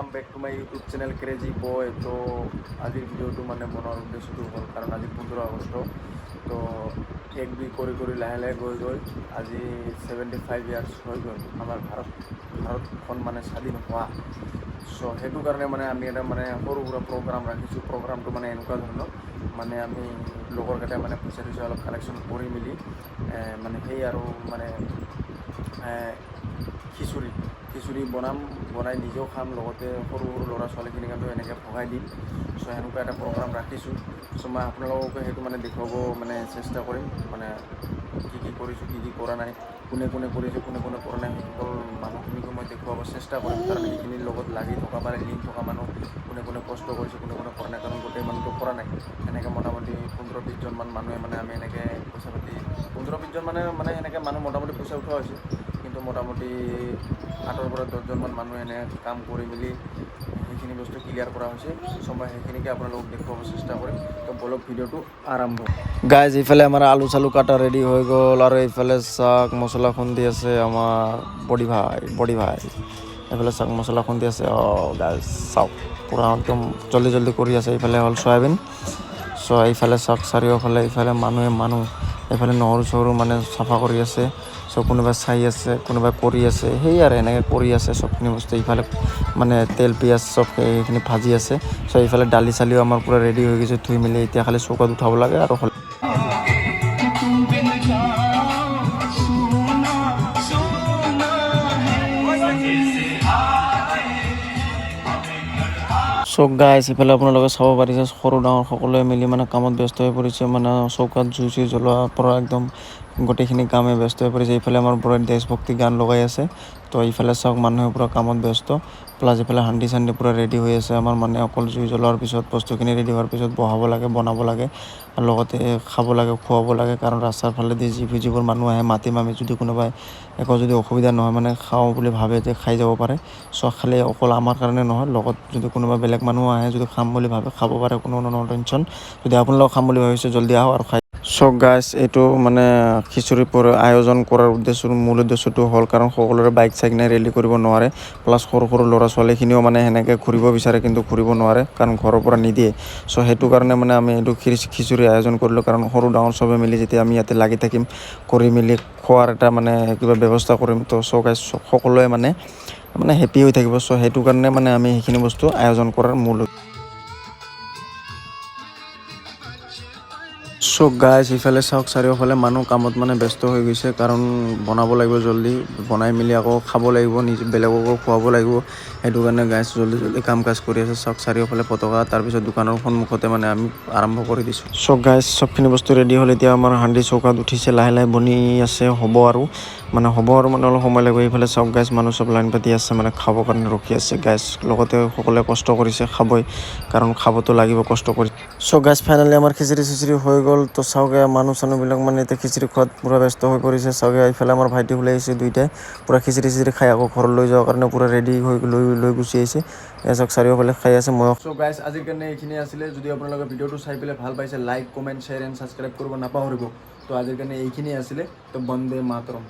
Welcome back to my YouTube channel Crazy Boy. তো আজিৰ ভিডিঅ'টো মানে বনোৱাৰ উদ্দেশ্যটো হ'ল, কাৰণ আজি 15 আগষ্ট। তো এক দুই কৰি কৰি লাহে লাহে গৈ গৈ আজি 75 ইয়াৰ্ছ হৈ গ'ল আমাৰ ভাৰতখন মানে স্বাধীন হোৱা। চ' সেইটো কাৰণে মানে আমি এটা মানে সৰু সুৰা প্ৰগ্ৰাম ৰাখিছোঁ। প্ৰগ্ৰামটো মানে এনেকুৱা ধৰণৰ, মানে আমি লগৰকেইটাই মানে পইচা চইচা অলপ কালেকশ্যন কৰি মেলি মানে সেই আৰু মানে খিচুৰি খিচুৰি বনাম, বনাই নিজেও খাম, লগতে সৰু সৰু ল'ৰা ছোৱালীখিনিক আমি এনেকৈ ভগাই দিম। চ' সেনেকুৱা এটা প্ৰগ্ৰাম ৰাখিছোঁ। চ' মই আপোনালোককো সেইটো মানে দেখুৱাব মানে চেষ্টা কৰিম, মানে কি কি কৰিছোঁ, কি কি কৰা নাই, কোনে কোনে কৰিছে, কোনে কোনে কৰা নাই, সেইসকল মানুহখিনিকো মই দেখুৱাব চেষ্টা কৰিম। কাৰণ সেইখিনিৰ লগত লাগি থকা মানে লিংক থকা মানুহ, কোনে কোনে কষ্ট কৰিছে, কোনে কোনে কৰা নাই। কাৰণ গোটেই মানুহটো কৰা নাই। সেনেকৈ মোটামুটি 15-20জনমান মানুহে মানে আমি এনেকৈ পইচা পাতি, 15-20জন মানে মানে সেনেকৈ মানুহ মোটামুটি পইচা উঠোৱা হৈছে। কিন্তু মোটামুটি 8ৰ পৰা 10জনমান মানুহে এনে কাম কৰি মেলি সেইখিনি বস্তু ক্লিয়াৰ কৰা হৈছে। চ' মই সেইখিনিকে আপোনালোকক দেখুৱাব চেষ্টা কৰিম। তো বলক, ভিডিঅ'টো আৰম্ভ। গাইজ, এইফালে আমাৰ আলু চালু কাটা ৰেডি হৈ গ'ল আৰু এইফালে চাওক, মছলা খুন্দি আছে আমাৰ বডি ভাই। বডি ভাই এইফালে চাওক, মছলা খুন্দি আছে। অঁ গাইজ, চাওক, পূৰা একদম জল্দি জল্দি কৰি আছে। এইফালে হ'ল চয়াবিন। চ' এইফালে চাওক, চাৰিওফালে এইফালে মানুহে মানুহ, এইফালে নহৰু চহৰু মানে চাফা কৰি আছে। চ' কোনোবাই চাই আছে, কোনোবাই কৰি আছে, সেই আৰু এনেকৈ কৰি আছে চবখিনি বস্তু। ইফালে মানে তেল, পিঁয়াজ চব সেইখিনি ভাজি আছে। চ' এইফালে দালি চালিও আমাৰ পূৰা ৰেডি হৈ গৈছে ধুই মেলি। এতিয়া খালি চৌকাত উঠাব লাগে আৰু হ'ল। तुम बिन गाँव सूना सूना है। চ' গাইছ, ইফালে আপোনালোকে চাব পাৰিছে, সৰু ডাঙৰ সকলোৱে মিলি মানে কামত ব্যস্ত হৈ পৰিছে। মানে চৌকাত জুই চুই জ্বলোৱাৰ পৰা একদম গোটেইখিনি কামে ব্যস্ত হৈ পৰিছে। ইফালে আমাৰ পূৰা দেশভক্তি গান লগাই আছে। তো ইফালে চাওক, মানুহে পূৰা কামত ব্যস্ত। প্লাছ ইফালে হান্দি চান্দি পূৰা ৰেডি হৈ আছে আমাৰ। মানে অকল জুই জ্বলোৱাৰ পিছত, বস্তুখিনি ৰেডি হোৱাৰ পিছত বহাব লাগে, বনাব লাগে আৰু লগতে খাব লাগে, খুৱাব লাগে। কাৰণ ৰাস্তাৰ ফালেদি যিবোৰ মানুহ আহে, মাতিম আমি। যদি কোনোবাই একো যদি অসুবিধা নহয়, মানে খাওঁ বুলি ভাবে যে খাই যাব পাৰে। চ' খালি অকল আমাৰ কাৰণে নহয়, লগত যদি কোনোবা বেলেগ মানুহ আহে, যদি খাম বুলি ভাবে, খাব পাৰে, কোনো ন টেনশ্যন। যদি আপোনালোক খাম বুলি ভাবিছে, জল্দি আহক আৰু খাই। চ' গাইছ, এইটো মানে খিচুৰি আয়োজন কৰাৰ উদ্দেশ্য, মূল উদ্দেশ্যটো হ'ল, কাৰণ সকলোৰে বাইক চাইক নাই, ৰেলী কৰিব নোৱাৰে। প্লাছ সৰু সৰু ল'ৰা ছোৱালীখিনিও মানে সেনেকৈ ঘূৰিব বিচাৰে, কিন্তু ঘূৰিব নোৱাৰে, কাৰণ ঘৰৰ পৰা নিদিয়ে। চ' সেইটো কাৰণে মানে আমি এইটো খিচুৰি আয়োজন কৰিলোঁ। কাৰণ সৰু ডাঙৰ চবে মিলি যেতিয়া আমি ইয়াতে লাগি থাকিম, কৰি মেলি খোৱাৰ এটা মানে কিবা ব্যৱস্থা কৰিম, তো চ' গাইছ, সকলোৱে মানে মানে হেপী হৈ থাকিব। চ' সেইটো কাৰণে মানে আমি সেইখিনি বস্তু আয়োজন কৰাৰ মূল। চ' গাইছ, ইফালে চাওক, চাৰিওফালে মানুহ কামত মানে ব্যস্ত হৈ গৈছে। কাৰণ বনাব লাগিব, জল্দি বনাই মেলি আকৌ খাব লাগিব, নিজে বেলেগকো খুৱাব লাগিব। সেইটো কাৰণে গাইছ, জল্দি জল্দি কাম কাজ কৰি আছে। চাওক, চাৰিওফালে পতাকা, তাৰপিছত দোকানৰ সন্মুখতে মানে আমি আৰম্ভ কৰি দিছোঁ। চ' গাইছ, চবখিনি বস্তু ৰেডি হ'ল। এতিয়া আমাৰ হান্দি চৌকাত উঠিছে, লাহে লাহে বনি আছে। হ'ব আৰু মানে হ'ব আৰু মানে অলপ সময় লাগিব। এইফালে চাওক গাইছ, মানুহ চব লাইন পাতি আছে, মানে খাবৰ কাৰণে ৰখি আছে। গাইছ, লগতে সকলোৱে কষ্ট কৰিছে, খাবই, কাৰণ খাবতো লাগিব কষ্ট কৰি। চ' গাইছ, ফাইনেলি আমাৰ খিচিৰি চিচিৰি হৈ গ'ল। তো চাওক, এয়া মানুহ চানুহবিলাক মানে এতিয়া খিচিৰি খোৱাত পূৰা ব্যস্ত হৈ পৰিছে। চাওক, এইফালে আমাৰ ভাইটি ওলাই আহিছে। দুইটাই পূৰা খিচিৰি চিচিৰি খাই আকৌ ঘৰলৈ যোৱাৰ কাৰণে পূৰা ৰেডি হৈ লৈ লৈ গুচি আহিছে। এয়া চাওক, চাৰিওফালে খাই আছে ময়ো। চ' গাইছ, আজিৰ কাৰণে এইখিনি আছিলে। যদি আপোনালোকে ভিডিঅ'টো চাই পেলাই ভাল পাইছে, like, comment, share and subscribe কৰিব নাপাহৰিব। তো আজিৰ কাৰণে এইখিনিয়ে আছিলে। তো বন্দে মাতৰম।